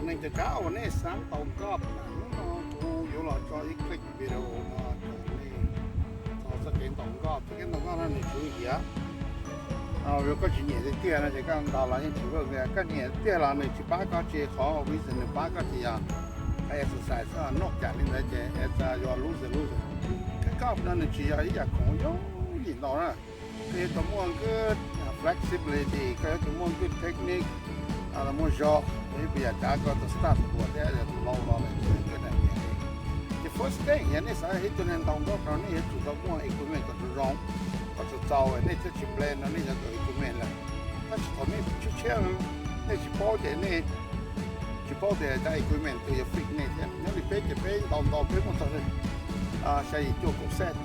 Neeg cov kab uas nej xav ntaus nkoj, hnub no kuv yuav los tso ib clip video no rau nej txog txoj kev ntaus nkoj. Txoj kev ntaus nkoj no nws tsis hiav, yog koj tsis nyiam tiag tiag no ces koj ntaus los yeej tsis ua cas. Koj nyiam tiag los nws tsis pab koj, tsis qhov reason nws pab koj ces yog hais exercise xwb, noj cas li ntawd ces you are loser, loser. Kev nkoj no nws tsis yog ib yam khoom yooj yim ntaus na. Koj yuav tau muaj good flexibility, koj yuav tau muaj good technique, muaj zog, ib puas yam tsav koj tau start tus hluas thiab yog tus laus los lawm. Ces first thing yog nej xav ib tug neeg ntaus nkoj no nej yuav tsum tau muaj equipment kom zoo, kom txaus txaus, nej thiaj tsis play no nej yuav tau equipment lawm. Tab sis thaum nej tshiab tshiab, nej tsis paub ces nej tsis paub tias cov equipment twg yuav fit nej thiab. Nyob li peb ces peb ntaus ntaus peb muaj txog xya yim cuaj kaum set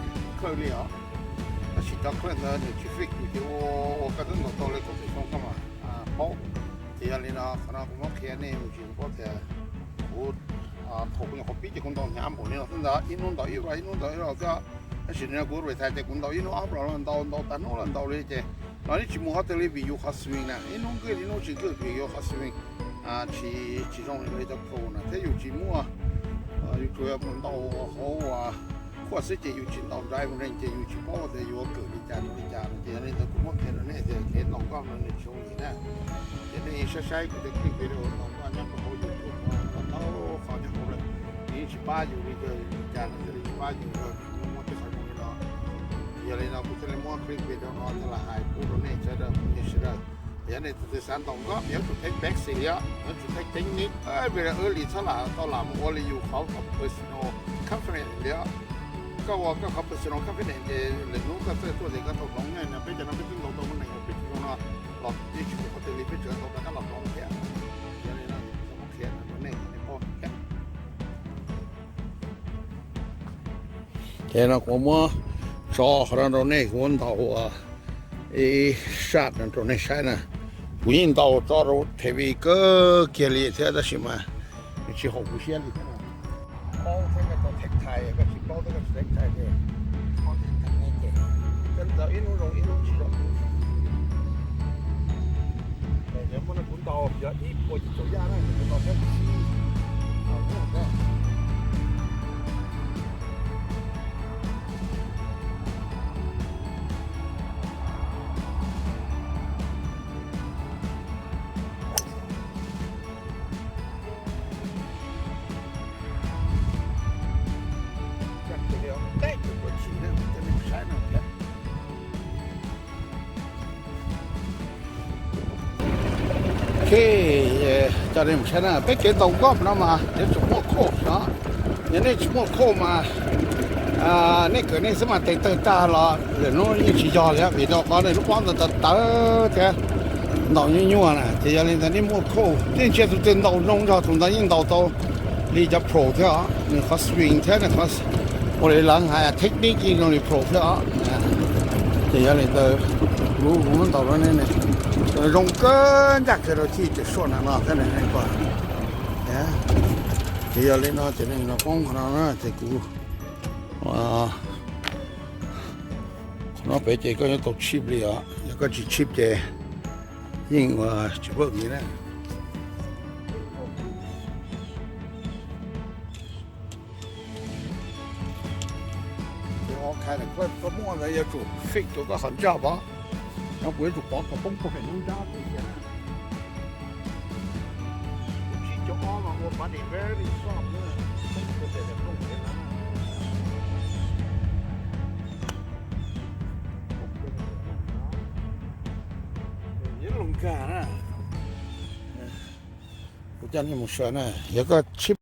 kawg li os. Tab sis cov kawg ntawd nws tsis fit yus ces ua ua koj twb ntaus tau li kaum tawm xyoo koj mam paub. Ces yog li no qhov no kuv muab qhia nej mus tsis paub tias kuv thaum kuv nyuam qhuav pib ces kuv ntaus hnyav npaum li no xwb ntag, ib hnub ntaus ib rau, ib hnub ntaus ib rau xwb. Tab sis nim no kuv retire ces kuv ntaus ib hnub ob rau los ntaus, ntaus tag hnub los ntaus li ces los yeej tsis mus qhov twg li vim yus qhov swing na, ib hnub good ib hnub tsis good vim yus qhov swing tsis zoo li cov pro na thiab yus tsis muaj, yus tsuas yog mus ntaus hauv khuaj xwb ces yus tsis ntaus driving range ces yus tsis paub tias yuav kawm li cas rau li cas no. Ces yog li ntawd kuv muab qhia rau nej tias kev ntaus nkoj no nws tsis yooj yim na. Ces nej saib saib kuv tej clip video ntaus nkoj nyob rau hauv YouTube no ntau qhov nyob hauv lawm, nws yeej tsis pab yus li cas, nws thiaj li tsis pab yus yog yus muaj tej qhov zoo li no. Yog li no kuv thiaj li muab clip video no coj los hais pub rau nej sawv daws, nej sawv daws. Yog nej tus twg xav ntaus nkoj yuav tsum theej basic li os, yuav tsum theej teeb nib, vim early txhob lam tau lam mus ua li yus qhov personal confidence li os. Koj ua koj qhov personal confidence ces lwm hnub koj txawj tuaj ces koj tau hloov. Peb cov no peb twb ntaus tau neeg uas peb tsis zoo no los yeej tsis muaj qhov twg li, peb tseem tau rov qab los hloov thiab. Yog li no qhia rau nej, nej paub thiab. Ces no kuv muab tso qhov no rau nej, kuv muab ntaus ua ib sat no rau nej saib na. Kuv yeej ntaus tso rau T V kawg kiag li thiab tab sis mas nws tsis haum kuv siab li thiab. Paub thiab koj tau theej thais, koj tsis paub thiab koj tsis theej thais ces, koj ntaus ib hnub zoo ib hnub tsis zoo. Yog muaj no kuv ntaus yog ib puas yim caum yaj na, kuv ntaus thiab kuv sib hnub thiab. Coj nej mus saib na, peb kev ntaus golf no mas yuav tsum muaj course no. Yog nej tsis muaj course mas nej kawm nej xwb mas tes tawg tag los lwm hnub yeej tsis yog li, vim rau qhov nej lub pob ntawd tawv tawv thiab ntaus nyuaj nyuaj na. Ces yog li ntawd nej muaj course, nej ntsia tus twg ntaus zoo zog tus ntawd yeej ntaus tau li cov pro thiab os. Nws qhov swing thiab nws qhov ua li lawv hais technique yeej zoo li pro thiab os. Ces yog li ntawd kuv muab ntaus rau nej, zoo kawg ncaj kawg rau txij cov suab na no thiab ne. Ces yog li no ces nej los poob qhov no na ces kuv, qhov no pem ces koj yuav tau chip li os, yog koj tsis chip ces yeej ua tsis work li na. Koj muaj ntawd yuav tsum fix rau koj qhov ntsaj pov, no kuv yuav tsum pov kom poob rau pem lub nrab pem tiag na. Kuv tsib caug ob mas ua body very soft na, poob rau pem plooj pem na. Yuav lug nkag na. Kuv coj nej mus saib na, yog koj chip